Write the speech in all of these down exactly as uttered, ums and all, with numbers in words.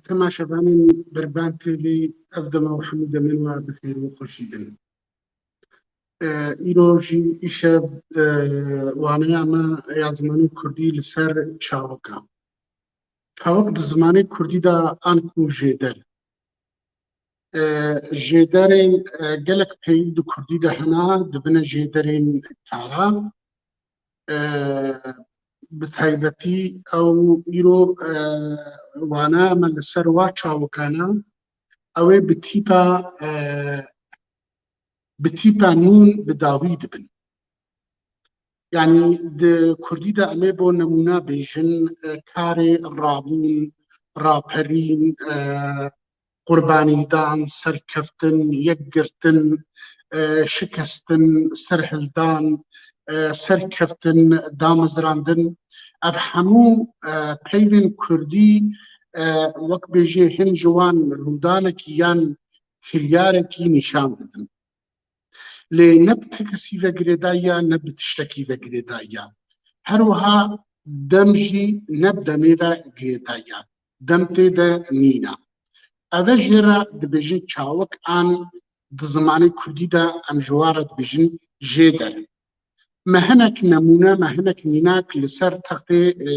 Temaşevanên Berban T V, ev dema û hemû demên we bi xêr û xweşî bin. E, îro jî îşev, e, waneya me ya zimanê kurdî li ser çawik e. Çawik di zimanê kurdî de an ku jêder. E, jêderên, e, gelek peyv di kurdî de hene, dibine jêderên kara. E, bi taybetî ew îro, e, wana me li ser wa çawikana, ew ê bi tîpa, e, bi tîpa nûn bi dawî dibin. Yanî di kurdî de em ê bo nemûne bêjin, e, karê rabûn, raperîn, e, qurbanîdan, serkeftin, yekgirtin, e, şikestin, serhildan, e, serkeftin, damezrandin. Ev hemû, e, peyvên kurdî, e, wek bêjê hin ji wan rûdanekî yan kiryarekî nîşan didin. Lê ne bi tekesî ve girêdayî ya, ne bi tiştekî ve girêdayî ya. Her wiha dem jî ne bi demê ve girêdayî ya. Dem tê de nîne. Ev e jê re dibêjin çawik an di zimanê kurdî de em ji wan re dibêjin jêder. Me hinek nemûne, me hinek mînak li ser textê, e,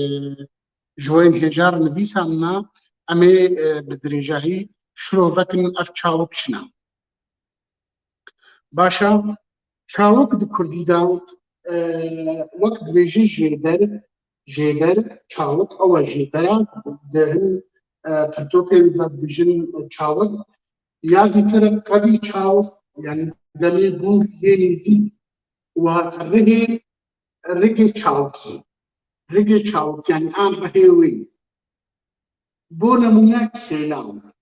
ji wên hêjar nivîsandina, em ê, e, bi dirêjahî şirovekin ev çawik çi ne. Baş e, çawik di kurdî de, e, wek dibêjin jêder, jêder, çawik, ew e jêder e, di hin, e, pirtûkên de dibêjin çawik, ya zîtir qedî çawik, yanî demê bûr yê nêzîk, û hat rihê, rigê çawikî. Rigê çawik, yanî an rihê wê. Bo nemûne kêlan.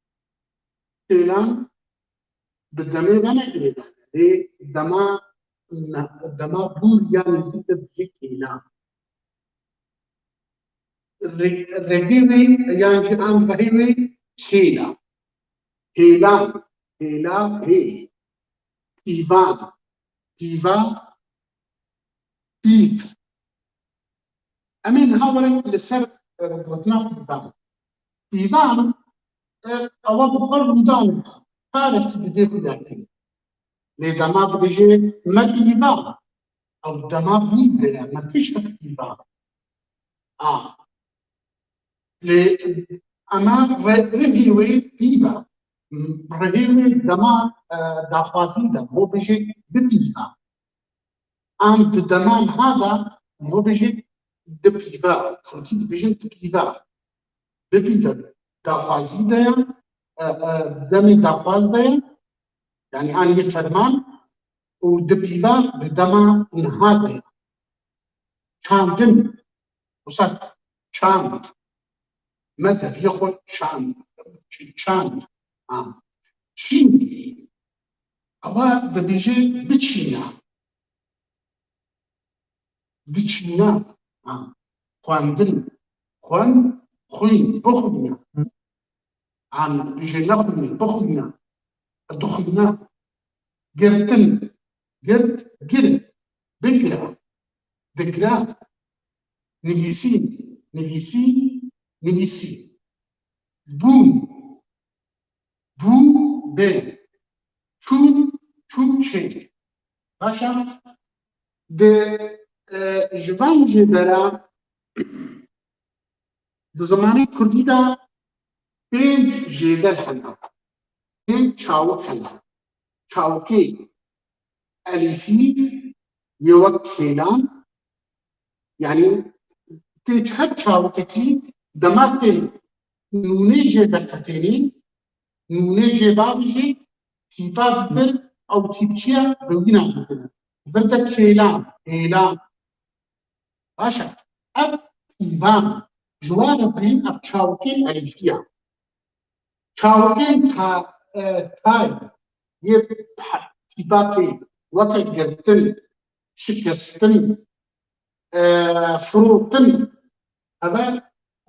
Kêlan bi demê ve ne girêdayî. Lê dema, dema bûr ya nêzîk de dibêje kêlan. Re-, regê wê yan jî an rihê wê kêl e. Hêlan, hêla, hêl. Pîvan, pîva, pîv. Em ê niha werin li ser, e, gotina pîvan. Pîvan, e, ewa bi xwe rûdan e. Karekî didê xuya kir. Lê dema dibêje me pîva. Ew dema bûn bêre, me tiştek pîva. A. Lê ema re-, rihê wê pîva. Rihê wê dema, e, daxwazî de, bo bêje bipîva. An di dema niha de, bo bêje dipîva. Kurdî dibêjin dipîva. Bipîva. Daxwazî de ye, e, e, demê daxwaz de ye. Yanî an yê ferman û dipîva di dema niha de ye. Çandin. Wisa çand. Me zeviyê xwe çand. Çand. Ha. Çîn. Ewa dibêje biçîne. Diçîne. Ha. Xwendin. Xwend, xwîn, bixwîne. An bêje nexwîne, bixwîne. Dixwîne. Girtin. Girt, gir. Bigire. Digire. Nivîsîn. Nivîsî. Nivîsî. Bûn. Bû, bê. Çûn, çû, çê. Baş e? Di, e, ji van jêdera di zimanê kurdî de pênc jêder hene. Pênc çawik hene. Çawikê elîfî yê wek kêlan, yanî tê her çawikekî dema tê nûnê jê veqetênî, nûnê jê bavêjî, tîpa bitir, ew tîp çi ye, bi wî navê dibin. Vir de kêlan, hêlan. Baş e. Ev pîvan, ji wan re bîn ev çawikên elîfî ye. Çawikên ta-, e, tay yê pe-, tîpa tê, weke girtin, şikestin, e, firotin, eve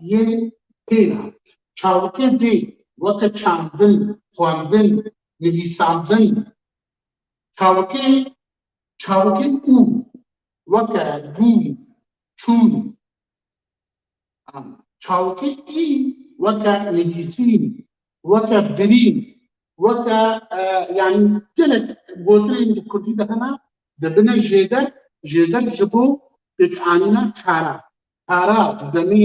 yên pê ne. Çawikê dê, weke çandin, xwendin, nivîsandin. Çawikê, çawikên û, weke bûn, çûn. Çawikê î, weke nivîsîn, weke birîn, weke, e, yanî gelek gotinên li kurdî de hene, dibine jêder, jêder ji bo pêkanîna kara. Kara di demê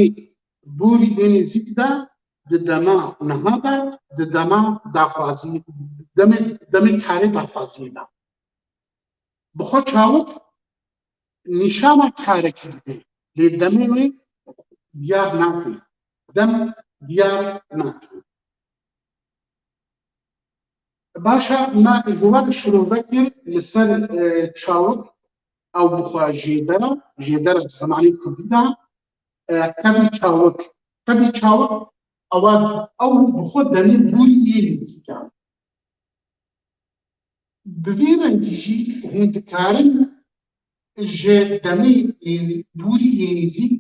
borî yê nêzîk de, di dema niha de, di dema daxwazî, demê, demê karê daxwaziyê de. Bi xwe çawik nîşana karekî dide, lê demê wê diyar nake. Dem diyar nake. Baş e, me ji we şirove kir li ser, e, çawik, ew bi xwe jêdera, jêdera bi zimanê kurdî de, e, qedî çawik. Qedî çawik, ew, ew bi xwe demê borî yê nêzîk e. Bi vî rengî jî hûn dikarin ji demê nêzîk, borî yê nêzîk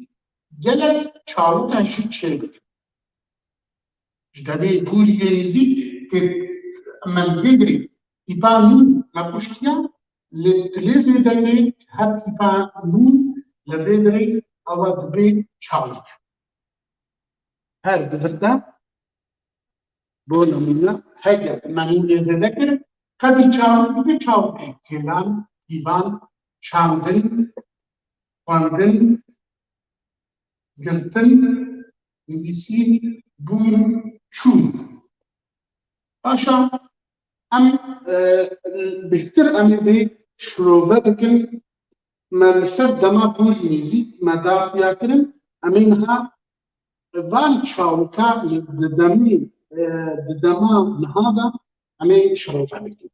gelek çawikan jî çêbikin. Ji demê borî yê nêzîk tê, me li vê dirê tîpa nû me kuştiye, lê tilê zêde yê her tîpa nû li vê dirê ew dibe çawik. Her di vir de, bo nemûne, heger me nûnê zêde kir, qedî çawik dibe çawikê kêlan, dîvan, çandin, xwendin, girtin, nivîsîn, bûn, çûn. Paşa em, e, bêhtir em ê vê şirove bikin. Me li ser dema borî nêzîk me da xuya kirin. Em ê niha van çawika li, di demî, e, di dema niha de em ê şirove bikin.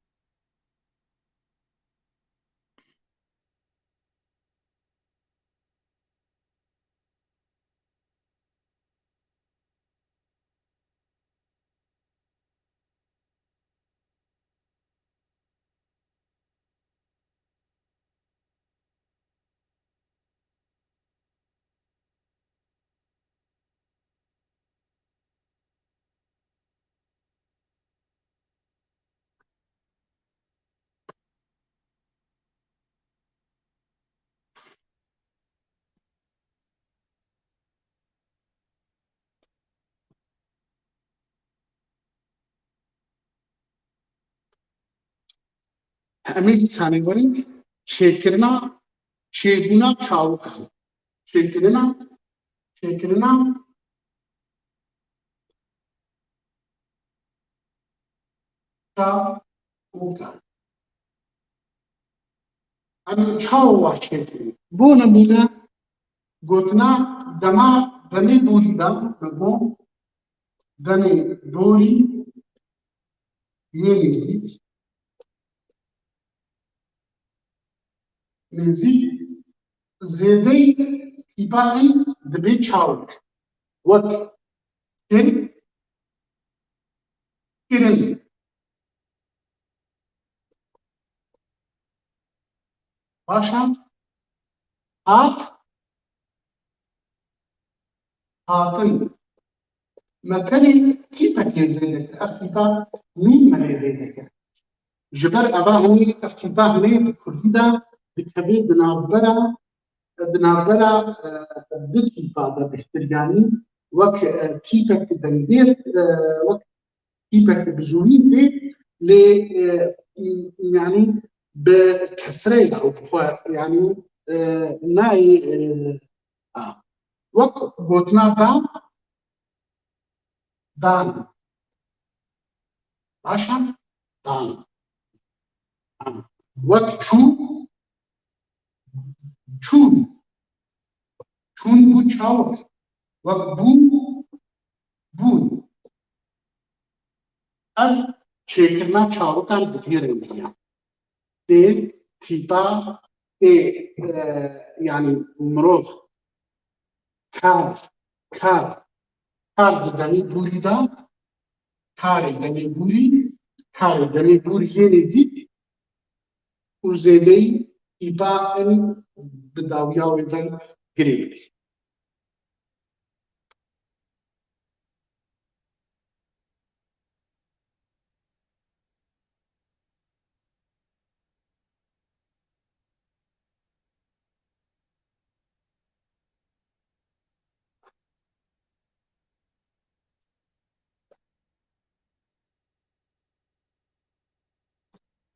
Em ê dîsanê werin çêkirina, çêbûna çawikan. Çêkirina, çêkirina çawikan. Em çawa çêkirin? Bo nemûne, gotina dema, demê borî de, me got, demê borî yê nêzîk, nêzîk zêdeyî tîpa in dibe çawik. Wek kir, kirin. Baş e. Hat, hatin. Me tenê tîpekê zêde kir. Ev tîpa nî me lê zêde kir. Ji ber eva hemî ev tîpa hemî bi kurdî de dikeve di navbera, di navbera, e, du tîpa de bêhtir, yanî wek, e, tîpek dengdêr, e, wek tîpek bi zûrî tê, lê, e, yanî bi kesreyê de û bi xwe, yanî, e, nayê, e, a. Wek gotina dan, dan. Baş e? Dan. Dan. Wek çû, çûn. Çûn bû çawik. Wek bû, bûn. Ev çêkirina çawikan bi vî rengî ye. Tê tîpa, tê, e, yanî mirov, kar, kar, kar di demê borî de, karê demê borî, karê demê borî yê nêzîk û zêdeyî tîpa in bi dawiya wê ve girêk dî.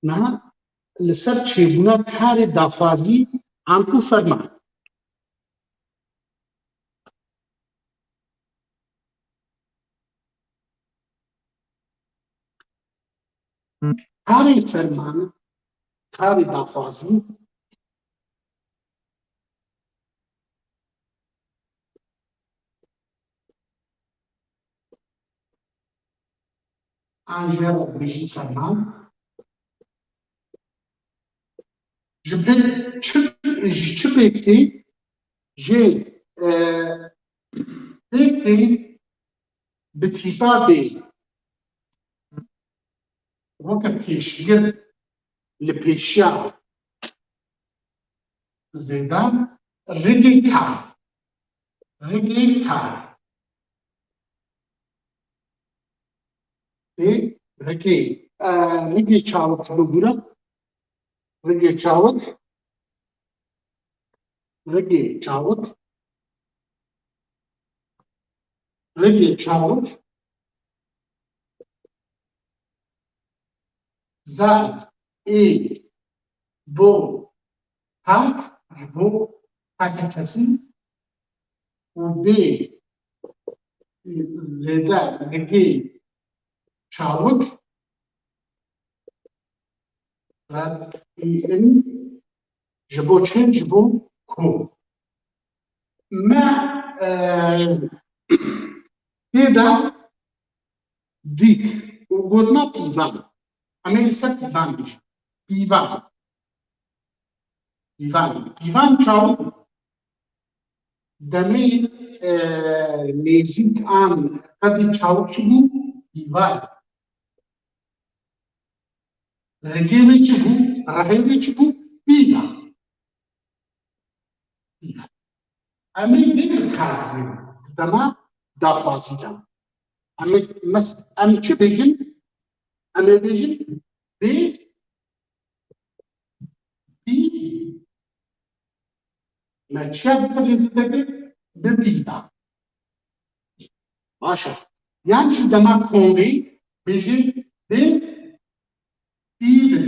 Niha li ser çêbûna karê daxwazî anku ferman. Karê ferman, karê daxwazî, an jê re dibêjin ferman. Ji pê çi, ji çi pêk tê? Jê, e, pêk tê bi tîpa bê. Weke pêşgir li pêşiya zêde rigê kar. Rigê kar. Ê, rigê, e, rigê çawik bigure. Rigê çawik. Rigê çawik. Rigê çawik. Zaf ê bo tak, ji bo takê kesî û bê zêde rigê çawik re ê in ji bo çi? Ji bo ku me, e, tê de dît û gotina pîvan. Em ê li ser pîvan bêjin. Pîvan. Pîvan. Pîvan çawa bû? Demê, e, nêzîk an qedê çawik çi bû? Pîvan. Rengê wê çi bû? Rehê wê çi bû? Pîl e. Pîl. Em ê vê bi kar bînin. Di dema daxwazî de. Em ê mes-, em çi bêjin? Em ê bêjin bê, bî, me çiya dikir lê zindekir? Bi bî de. Baş e. Yan jî dema kombî bêjî bi pîvin.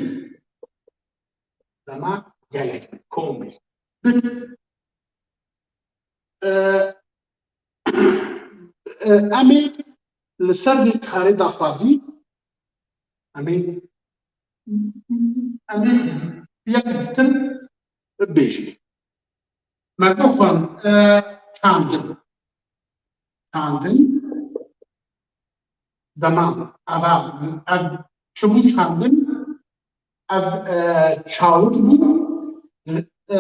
Dema gelek kombî. Bi, e, e, em ê li ser vê karê daxwazî, em ê, em ê yek dikin bibêjin. Me gotin, e, çandin. Çandin. Dema, eva, ev çi bû çandin? Ev, e, çawik bû. E, e,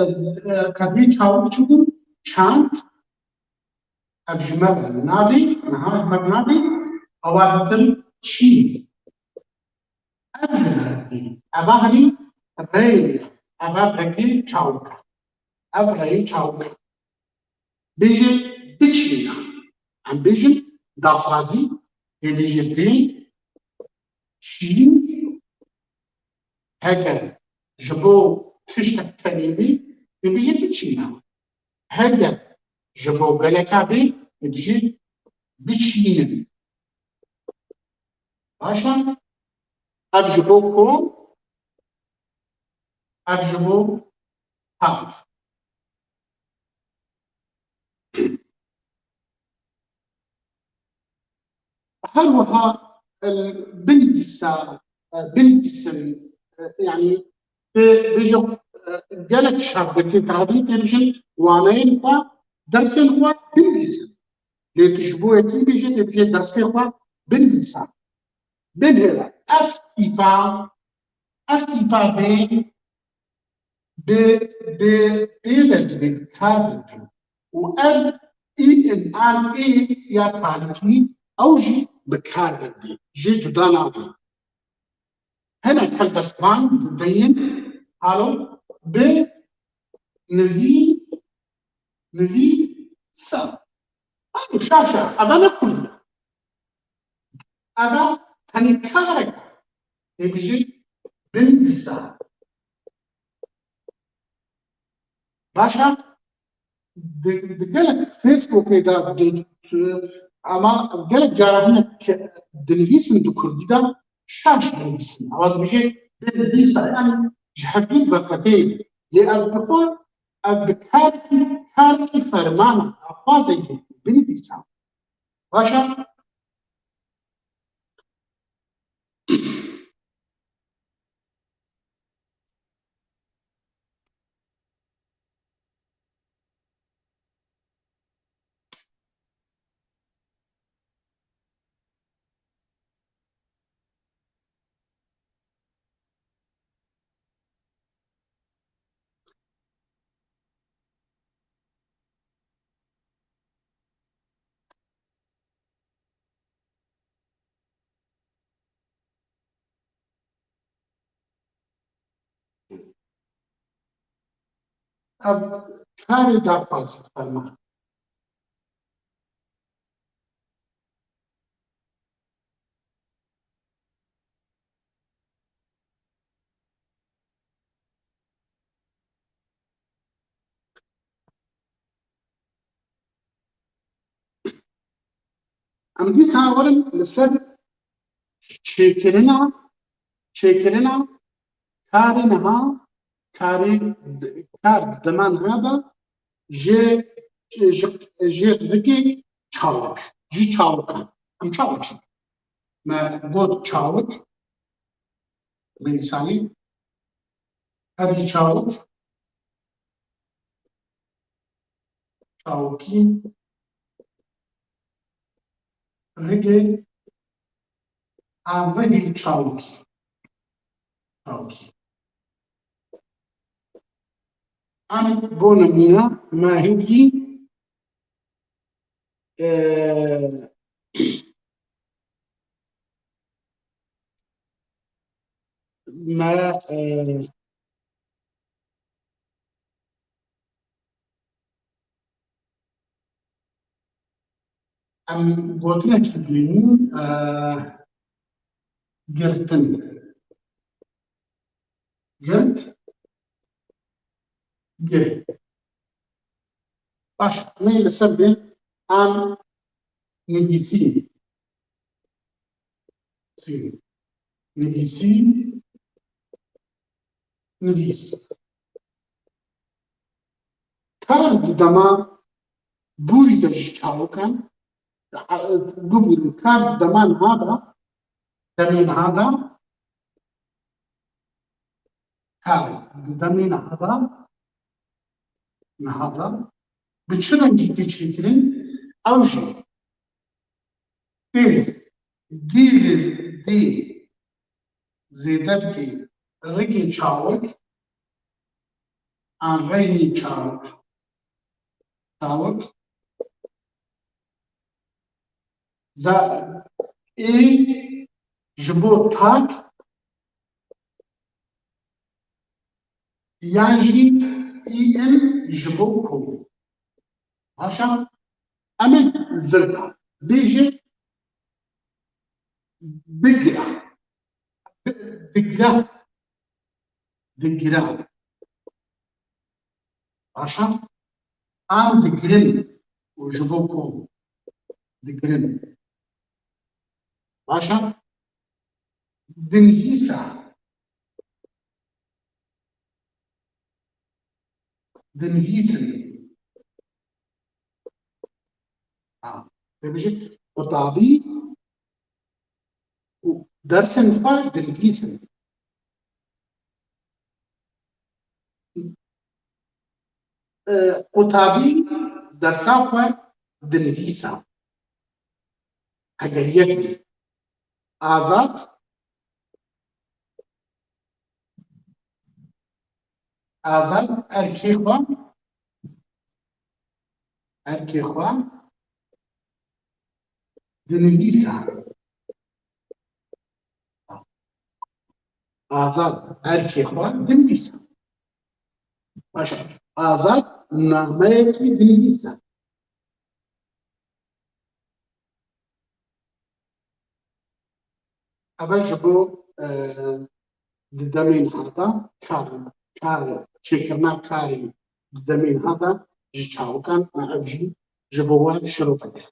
qedê çawik çi bû? Çand. Ev ji me ve nabê, niha ji me nabê. Ewa ditin çî. Ev ji me re tê. Eva herî reyê wê ye. Eva rengê çawik e. Ev reyê çawik e. Bêje biçîne. Em bêjin daxwazî, dê bêje bê çîn. Heger ji bo tiştek tenê bê, dê bêje biçîne. Heger ji bo geleka bê, dê bêje biçînin. Baş e? Ev ji bo kom, ev ji bo halk. Her wiha, e, binivîsa, e, binivîsin, e, yanî, dê bêje, e, gelek şagirdên tadî tê bêjin waneyên xwe, dersên xwe binivîsin. Lê tu ji bo yekî bêje, dê bêje dersê xwe binivîsa. Binêre. Ev tîpa, ev tîpa bê, bi, bi pê ve dibê bi kar ve bê. Û ev î in an ê ya tarîkî ew jî bi kar ve bê. Jê cuda nabe. Hinek helbestvan deyên halo bi nivî, nivî ser. Halo şaşa, eva ne kurdî. Eva tenê karek dê bijî binivîsa. Baş e? Di, di gelek Facebookê de, di, ama gelek cara hene ke dinivîsin di kurdî de şaş dinivîsin. Ewa dibêje Dîsa em ji hevdû veqeteyê lê ev bi xwe, ev bi karkî, karkî fermana daxwazê binivîsa. Baş e? Ev karê daxwazî ferman. Em dîsa werin li ser çêkirina, çêkirina karê niha, karê d-, kar di dema niha de ji, ji, ji rikê çawik, ji çawikan. Em çawik jî. Me got çawik, bi însanî, hevî çawik, çawikî, rikê, a rikê çawikî. Çawikî. Em bo nimûne me hingî, e, me, e, em gotinekî dînî, e, girtin. Girt. Gir. Baş, me li ser de em nivîsî. Nivîsî. Nivîs. Kar di dema bûrî de ji çawikan, bibûrin kar di dema niha de, demê niha de, kar di demê niha de, niha de, bi çi rengî tê çêkirin, ew jî tê dî li dî zêde bike rikê çawik an reynî çawik. Çawik. Za ê ji bo tak yan jî ê em ji bo kom. Baş e? Em ê vir de bêje bigira. Bi-, digira. Digira. Baş e? An digirin û ji bo ku digirin. Baş e? Dinivîsa. Dinivîsin. Ha, dibêjit qutabî û dersên xwe dinivîsin. E, qutabî dersa xwe dinivîsa. Heger yek bî. Azad, Azad erkê xwe, erkê xwe dinivîsa. Azad erkê xwe dinivîsa. Baş e. Azad nameyekî dinivîsa. Ev e ji bo, e, di demên hata kar, kar, çêkirina karê di demên hata ji çawikan, me ev jî ji bo we şirove kir.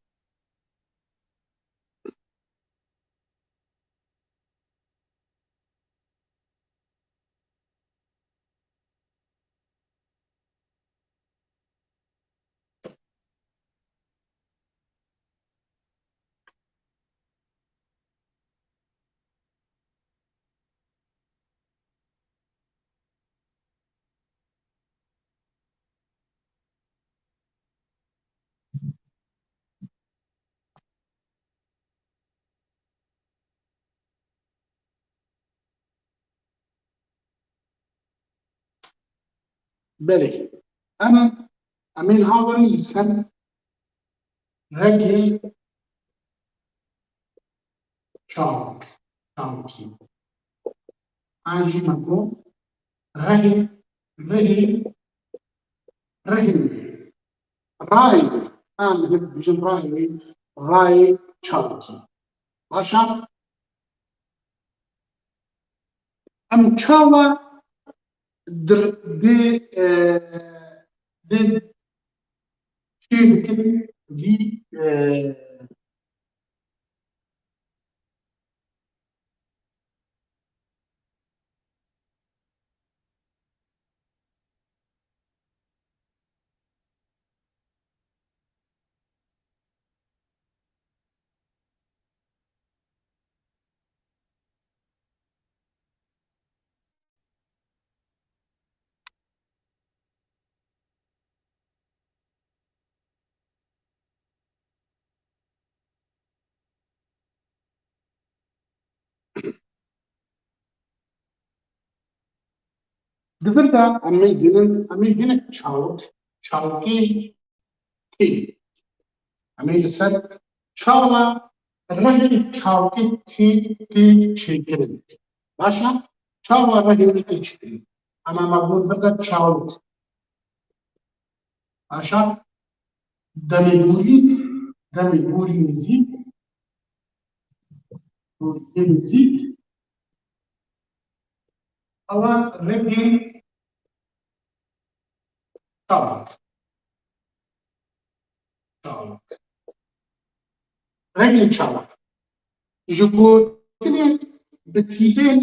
Belê. Em, em ê niha werin li ser regê çawk, çawkî. An jî me got, rehê, rehê, rehê, rayê, an dibêjin rayê, rayê çawkî. Baş e? Em çawa dir-, dê, e, dê çê dikin vî, e, Di vir de em ê zînin, em ê hinek çawik, çawikê tê. Em ê li ser çawa rehê çawikê tê, tê çêkirin. Baş e? Çawa rehê wî tê çêkirin? Em ê me vir de çawik. Aşağı demê borî, demê borî nêzîk, borî nêzîk. Ewa rengê çawik. Çawik. Rengê çawik. Ji gotinên bi tîbên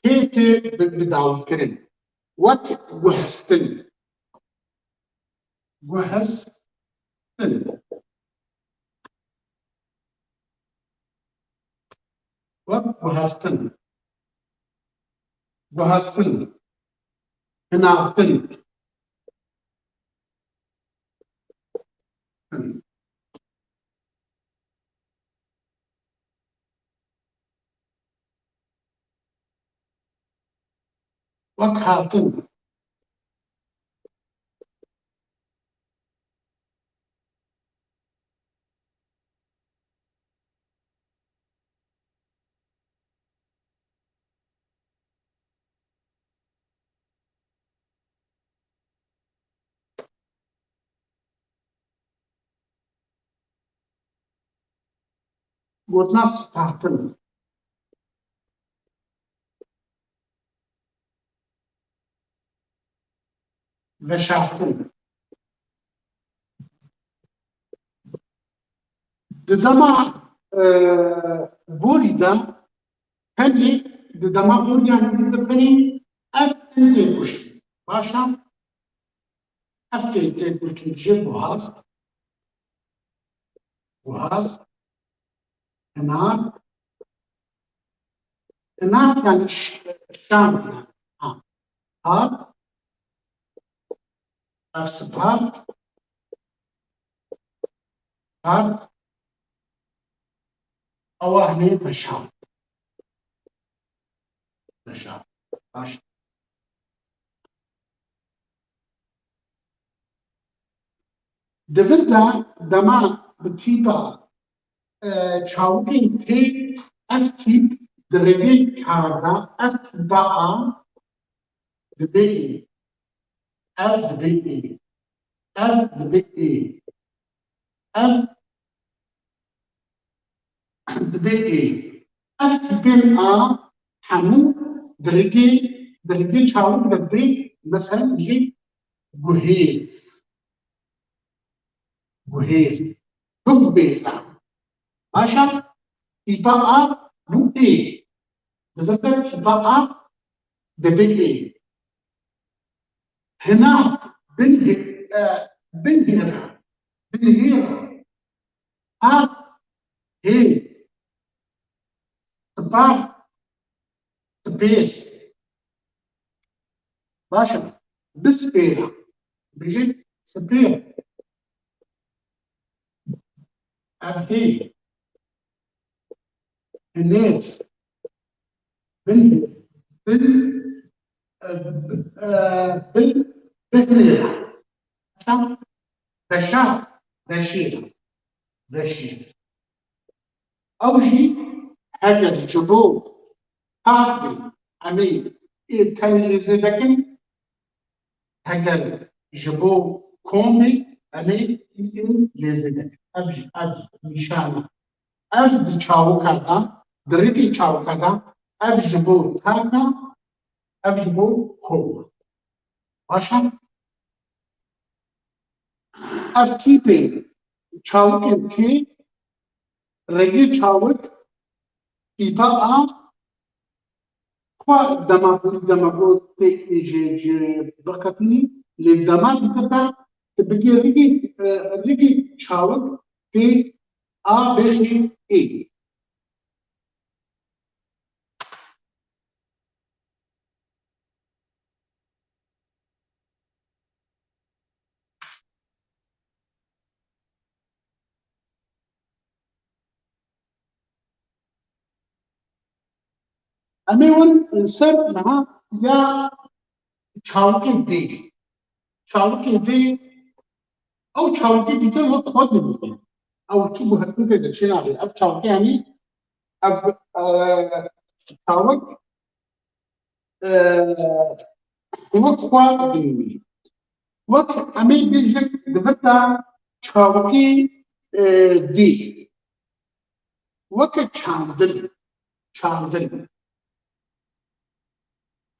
tê tê bi, bi dawîkirin. Wek guhestin. Guhestin. Wek guhestin. Guhestin. Hinartin. Wek hatin. Gotina startin. Veşartin. Di dema, e, borî de, tenê di dema boriya nêzîk de tenê ev tê kuşt. Baş e? Ev tê, tê kuşt jê buhast. Buhast. Hinat. Hinat yani ş-, şand yani. Ha. Hat. Ev spart. Hat. Ewa hinê veşart. Veşart. Baş. Di vir de dema bi tîpa, e, çawikên tê, ev tîp di rêvê kar de, ev tîpa a, dibê ê. Ev dibê ê. Ev dibê ê. Ev dibê ê. Ev tîpên a hemû di rêvê, di rêvê çawik de dibê, mesela jî guhêz. Guhêz. Bibêza. Baş e? Tîpa a bû ê. Di vir de tîpa a dibê ê. Hinak, bingê-, e, bingêra, bingêra. Ha, hê. Sipar, sipêr. Baş e. Bispêra. Bijî sipêr. Ev hê. Hinêr. Bin, bin, e, e, bin, Bihêle. Beşa, beşa, beşêle. Beşêle. Ew jî heger ji bo tak be, em ê ê tenê lê zêde kin, heger ji bo kom be, em ê ê lê zêde kin. Ev jî, ev nîşan e. Ev di çawika de, di rêkê çawika de, ev ji bo tak e, ev ji bo kom e. Baş e? Ev tîpê çawikên tê, rengê çawik, tîpa a, xwe dema, dema ku tê ji, ji biqetinî, lê dema dîtibe, tu bigê rigê, e, rigê çawik tê a bêxî ê. Em ê win li ser niha ya çawikê dê. Çawikê dê, ew çawikê dîtin wek xwe dimîne. Ew tu guhertin tê de çênabe. Ev çawikê, yanî ev, e, çawik, e, wek xwe dimîne. Wek em ê bêjin di vir de çawikê, e, dê. Weke çandin, çandin.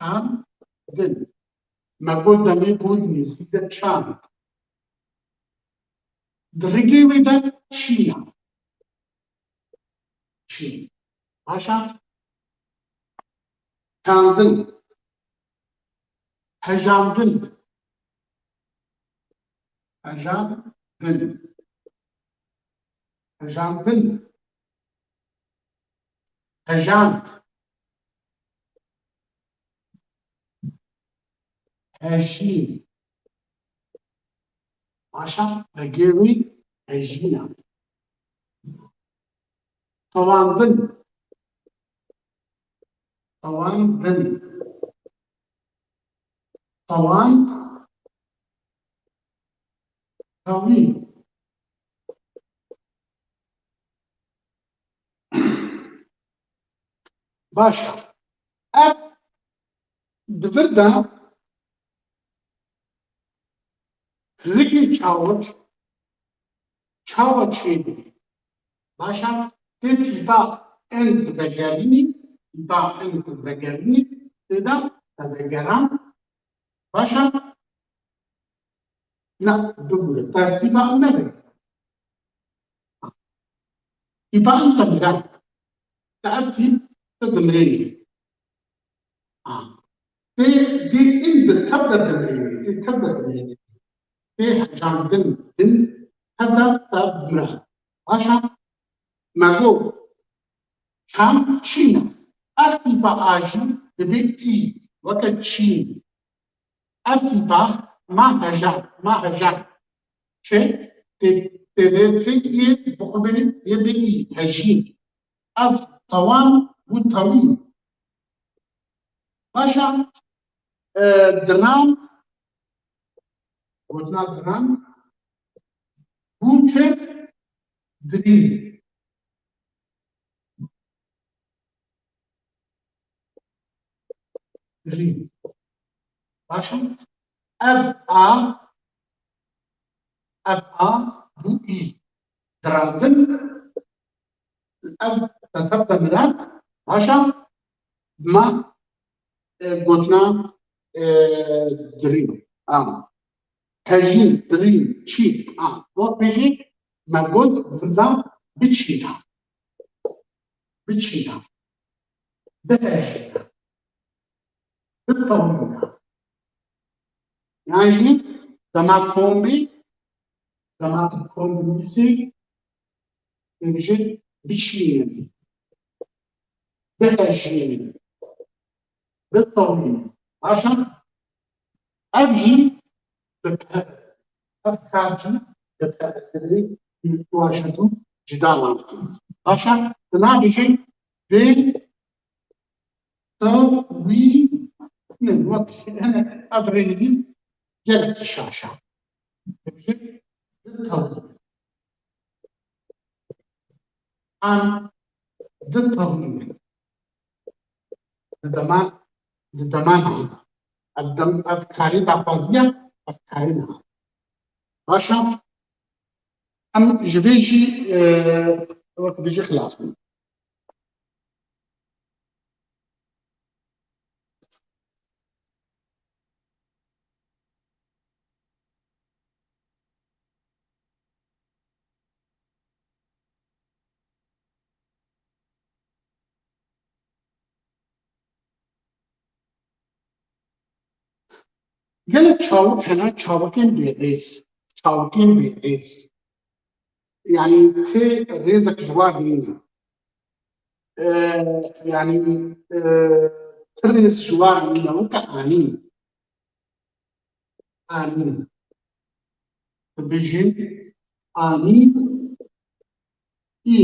Çandin. Me got demê bû nêzî de çand. Di rigê wê de çîn e. Çîn. Baş e? Çandin. Hejandin. Hejandin. Hejandin. Hejand. Hejîn. Baş e, hegê wî hejîn e. Tewandin. Tewandin. Tewand. Tewî. Baş e. Ev di vir de rikê çawik çawa çêdibê? Baş e, tê tîpa in divegerînî, tîpa in divegerînî, tê de te vegeran. Baş e? Na, bibûre. Te tîpa in nebe. Tîpa in te miran. Te ev tîp te dimrênî. A. Tê, tê in di tev de dimrênî. Tê tev de dimrênî. Tê hejandin din tev de te dimre. Baş e? Me got, çand çîn e. Ev tîpa a jî dibê î, weke çîn. Ev tîpa ma heja, ma heja. Çi? Tê, tê vê fê yê bixwebênî, yê bê î, hejîn. Ev tawan bû tawîn. Baş e, e, diran, gotina diran, bû çi? Dirîn. Dirîn. Baş e? Ev a, ev a bû î. Dirandin, ev te tev de miran, baş e? Ma, e, gotina, e, dirîn. A. Hejîn, dirîn, çîn. A. Wek bêjî, me got, villa biçîna. Biçîna. Bihejîna. Bitewîna. Yan jî dema kom bî, dema tu kom binivîsî, dibêjin biçînin, bihejînin, bitewînin. Baş e? Ev jî bi te-, ev kar jî bi te-, bi waşetu cida wan dikin. Baş e? Tu nabêjî bê Tawî, ne, wek, ev rênivîs, gelek şaş e. Dibêjin ditewîne. An ditewîne. Di dema, di dema niha. Ev dem, ev karê daxwaziya, ev karê niha. Baş e. Em ji vê jî, e, wek bijî xilas bûn. Gelek çawik hene, çawikên bêrêz, çawikên bêrêz. Yanî ti rêzek ji war nîne. E, yanî, e, ti rêz ji war nîne, weke anî. Anî. Dibêjin anî, î.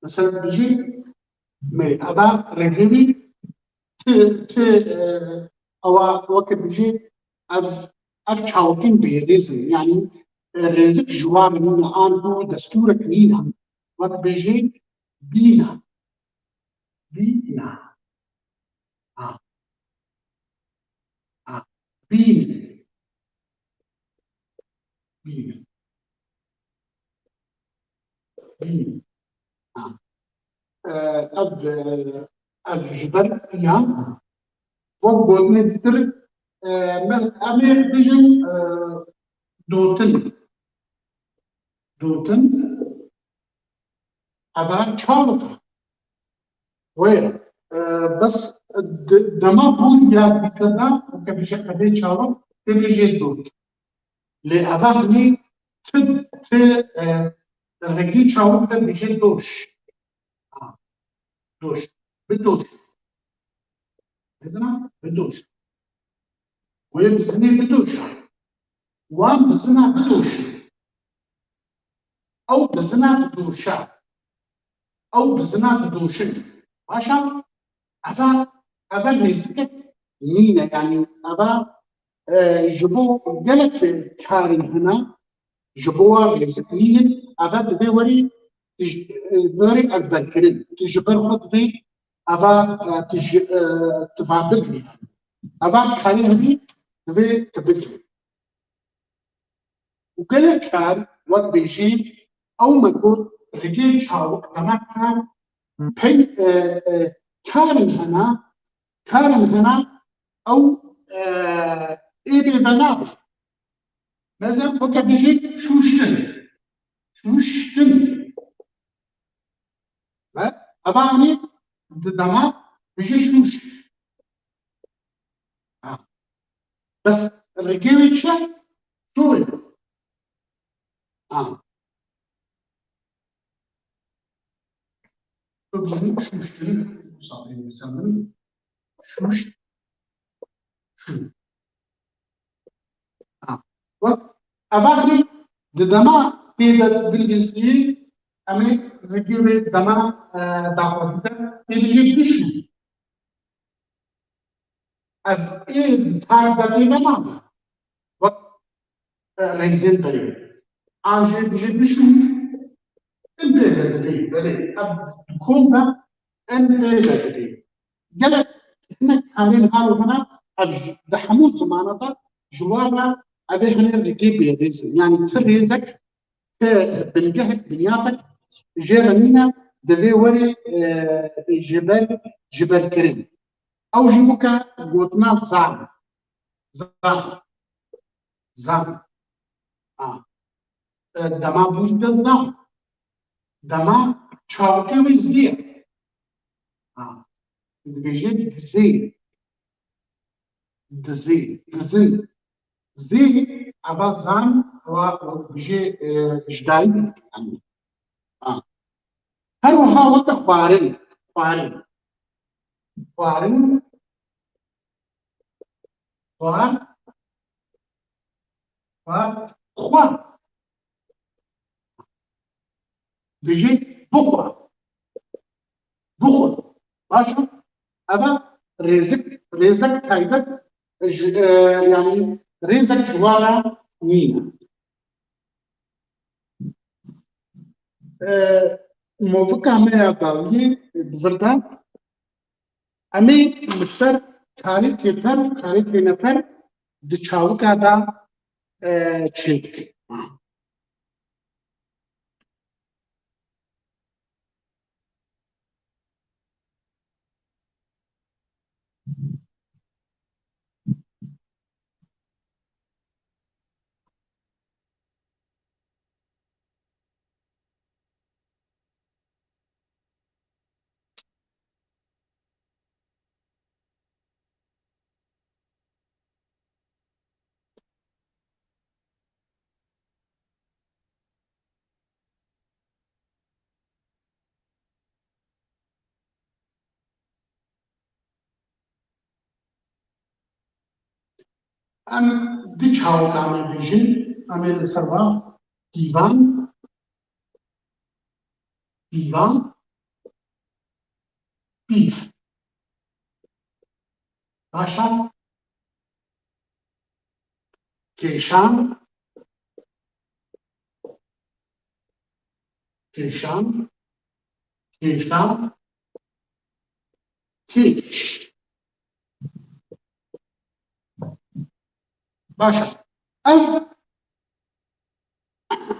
Mesela dibêjin me, eva rêgê wî ti, ti, e, ewa weke dibêjin ev, ev çawikên bêrêz in. Yanî, e, rêzik ji war nîne, an ku destûrek nîne. Wek bêjin bîna. Bîna. A. A. Bîn. Bîn. Bîn. A. E, ev, e, ev ji ber ya. Wek gotinê dîtir, e, me, em ê bijin, e, dotin. Dotin. Eva çawik e. Wê, e, bes de-, dema bûn ya dîtirna, weke bêje qedê çawik, tê bêje dot. Lê eva hinî ti, ti, e, rengî çawik de bêje doş. Ha, doş. Bi doş. Bizina bi doş. Wê bizinê bi doş. Wan bizina bi doş. Ew bizina didoşe. Ew bizina didoşin. Baş e? Eva, eva rêzikek nîne, yanî eva, e, ji bo gelek karên hene, ji bo wan rêzik nînin, eva divê werî, e, werî ezberkirin. Tu ji ber xwe divê eva, e, tu ji, e, tu va bigirî. Eva karê hevî divê tu bigirî. Û gelek kar, wek bêjî, ew me got, rigê çawik demek kar, pey, e, e, karin hena, karin hena, ew, e, êdî venabe. Mesela, weke bêjî şûştin. Şûştin. Ve, eva, hani, di dema bêjî şûşt. Ha. Bes rigê wê çi ye? Şûr e. Ha. Tu bû şûştin, misafirê wisa min. Şûşt. Şûşt. Ha. Wek evaxî di dema tê de bilgizî, em ê rigê wê dema, e, daxwazî de tê bijî bişû. Ev ê tar de tê de nabe. Wek, e, rêzên berê. An jê bijî bişû, in pê de dibê. Belê, ev di kom de in pê de dibê. Gelek hinek karên halo hene, ev di hemû zimana de ji wan re ev ê hene rigê bêrêz in. Yanî ti rêzek, ti bilgehek, binyatek jê re nîne, divê werê, e, ji ber, ji ber kirin. Ew jî weke gotina zan. Zan. Zan. A. E, dema bûyî de zan. Dema çawikê wê zî ye. A. Dibêje dizê. Dizê. Dizin. Zê, eva zan, ewa, bijê, e, ji dayî dike, yanî. A. Her wiha weke xwarin. Xwarin. Xwarin. Xwar. Xwar. Xwar. Bijî bixwe. Bixwe. Baş e? Eva rêzik, rêzek taybet ji, e, yanî rêzek ji wan re nîne. E, movika me ya dawiyê di vir de, em ê li ser karê têper û karê têneper di çawika de, e, çêbikin. Em di çawika me bêjin, em ê li ser va dîvan, dîvan, pîv. Baş e? Kêşan, kêşan, kêşan, kêş. Baş e. Ev,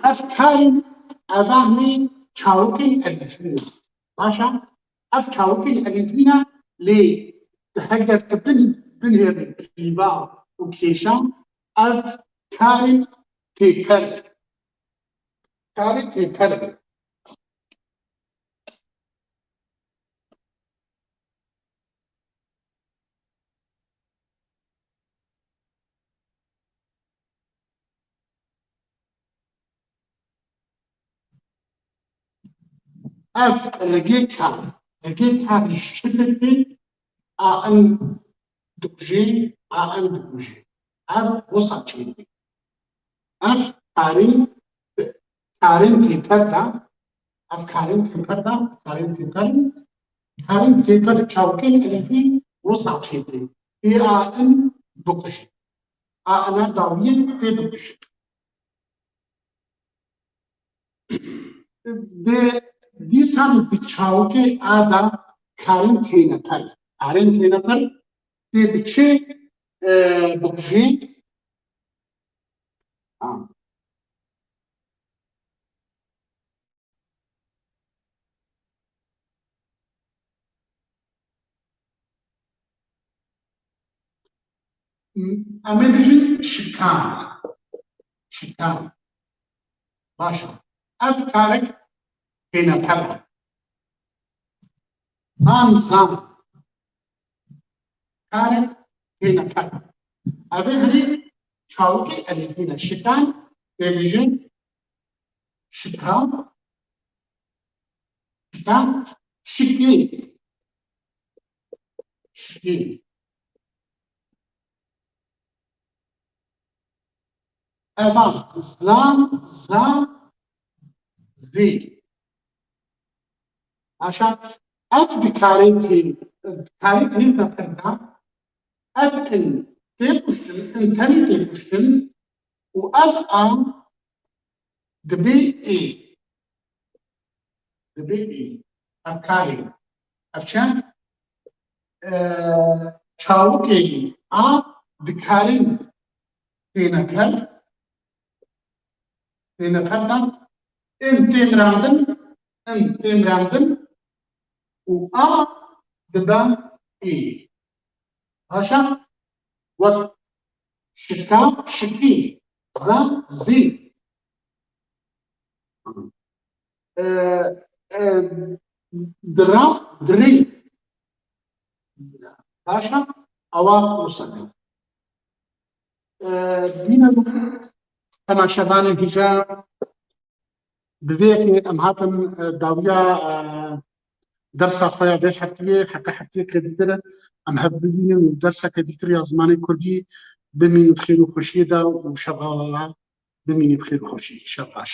ev karên, ev ahnê çawikên elîfî ne. Baş e? Ev çawikên elîfî ne, lê heger tu bin, binêrî pîva û kêşan, ev karên têper, karê têper e. Ev rigê kar, rigê kar şikilê a in dikujê, a in dikujê. Ev wisa çêdibê. Ev karê, karên têper de, ev karên têper de, karên têper, karên têper çawikên elîfî wisa çêdibê. Ê a in bikujê. A ina dawiyê tê bikujê. Di dîsan di çawikê a de karên têneper. Karên têneper tê bi çi, e, bikujê? A. Em ê bijin şikan. Şikan. Baş e. Ev karek têneper e. An zan. Karek têneper e. Ev ê birî çawikê elîfî ne. Şikan tê bijin şikan. Şikan. Şikî. Şikî. Eva, zlam, za, zî. Aşa, ev dikarê tê, dikarê tê teqirda, ev in tê kuştin, in tenê tê kuştin û ev a dibê ê. Dibê ê. Ev karê. Ev çend? Ee, çawikê a dikarên têneper, têneper da, in tê mirandin, in tê mirandin û a dibe ê. Paşa wek şika, şikî, za, zî. E, e, dira, dirî. Paşa awa wisa. E, bîne temaşevanê hîja. Bi vê yekê em hatin, e, dawiya, e, dersa xwe ya vê heftiyê, heta heftiyeke dîtir em hev bibînin û derseke dîtir ya zimanê kurdî. Bimînin bi xêr û xweşiyê de û şeva bimînin bi xêr û xweşî. Şev baş.